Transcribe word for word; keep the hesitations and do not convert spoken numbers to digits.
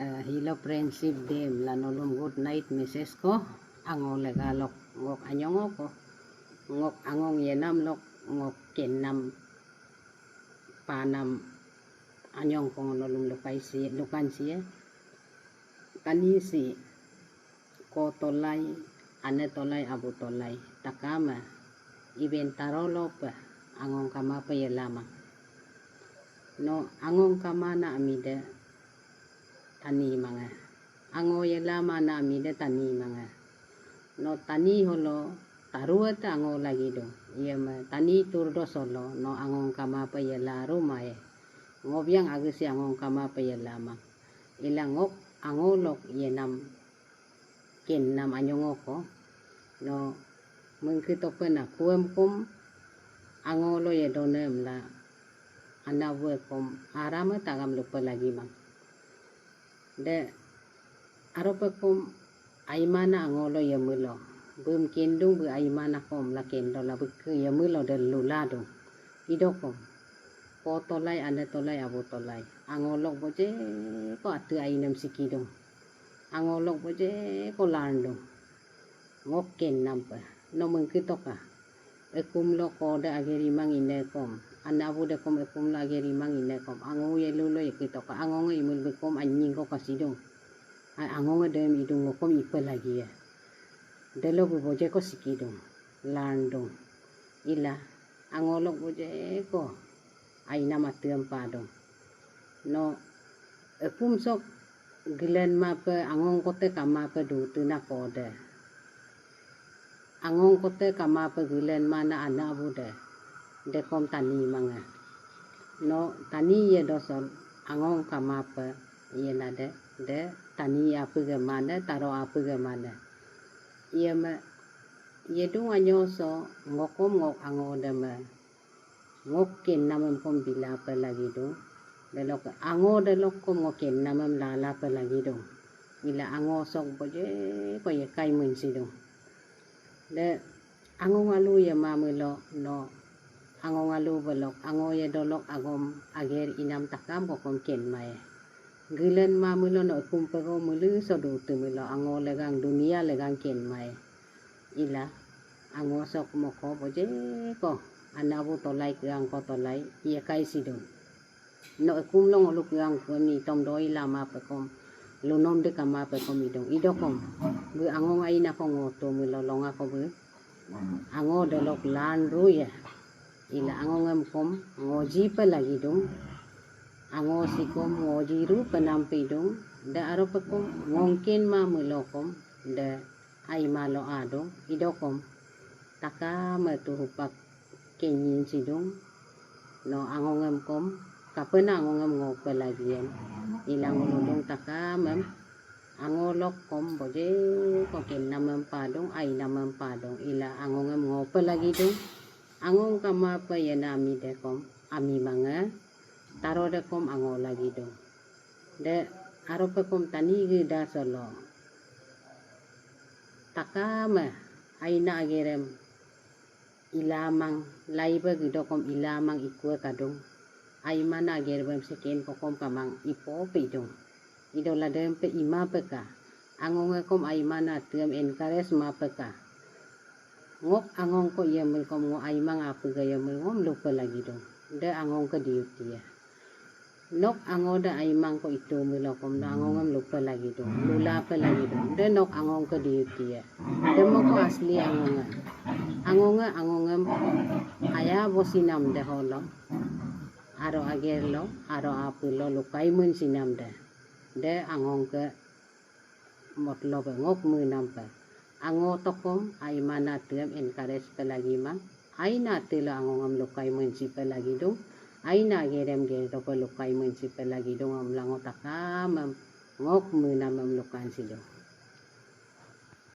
Eh, hello friendship dem la nolum good night message ko. Ango legalok ngok anyongo ko. Ngok angong yenam lok ngok kennam panam anyong ko nolum lukai si lukan si e. Tani si ko tolai, ane tolai, abu tolai takame. Iben tarolope angong kamape yelamang. No angong kamana amide tani mange. Ango yelamana amide tani mange. No tani holo taruete ango lagi do. Iyeme tani turdo solo no angong kamape yelaru mae. Ngobiang agesi angong kamape yelamang. Ila ngok angolok yenam kennam anyongo ko. No mengkitope na kuem kom angolo yedone emla anawe kom arame tagam lupe lagi mang. De arope kom aimana angolo yemelo. Bem kendung be aimana kom la kendo la beke yemelo de lula dung. Idokom. Ko tolai, ane tolai, abu tolai. Angolok boje ko ate ainem sikidung. Angolok boje ko landung. Ngok kennampe. No mengkitoka. Ekumlo kode agerimang inekom. Ane abu dekom ekumlo agerimang inekom. Ango yelulo yekitoka. Angonge imul bekom anying ko kasidung. A- angonge dem idung ngokom ipe lagi ya. Delo bu boje ko sikidung. Landung. Ila. Angolok boje ko. Aina matem padung. No, ekum sok gilen mape angong kote kamape dutuna kode. Angong kote kamape gilen mana ana abu de. Dekom tani mange. No, tani ye dosol angong kamape yena de. De tani ape gemane, taro ape gemane. Iyeme, yedung anyoso ngokom ngok ango deme. Ngok kennamem kom bilape lagidung. Delokke ango delokkom ngok kennamem lalape lagidung. Ila ango sok boje ko yekai mensidung. De ango ngalu yemamelo no ango ngalu belok ango yedolok agom ager inam takam kokom kenmae. Gilen mamelo no ekum pego melu sodu temelo ango legang dunia legang kenmae. Ila ango sok moko boje ko ane abu tolai keang ko tolai yekai sidung. No ekum long oluk yang kuni tom doi lama pekom. Lunom de kama pekom idung. Idokom. Be angong aina ko ngoto melo longa ko be. Ango delok lan ru ya. Ila angongem kom ngoji pe lagidung. Ango sikom ngoji ru penampe idung. De aro pekom ngongken ma melokom. De aima lo adung. Idokom. Takame tuhupak kenyin sidung. No angongem kom. Kapena angongem ngope lagiem. Ilang uludung takamem. Angolok kom boje ko kennamem padung, ainamem padung. Ila angongem ngope lagidung. Angong kamape yena ami dekom. Ami mange. Taro dekom ango lagidung. De arope kom tani geda solo. Takame aina agerem ilamang laibe gidokom ilamang ikue kadung. Aimana agerbem seken kokom kamang ipo pe idung. Idola dempe ima peka. Angonge kom aimana tuem encourage ma peka. Ngok angong ko iyemil kom ngo aimang apega iyemil ngom lupe lagidung. De angong ke duty ya. Nok ango de aimang ko itu milo kom no angongem lupe lagidung, lulape lagidung. De nok angong ke duty ya. De moko asli angonge. Angonge, angongem aya bosinam de holo. Aro agerlo, aro apelo lukai mensinam de. De angong ke motlob ngok menampe. Ango tokom aimana tuem encourage pe lagimang. Aina telo angongem lukai mensipe lagidung. Aina gerem gerdope lukai mensipe lagidung emla ngo takamem ngok menamem lukan sidung.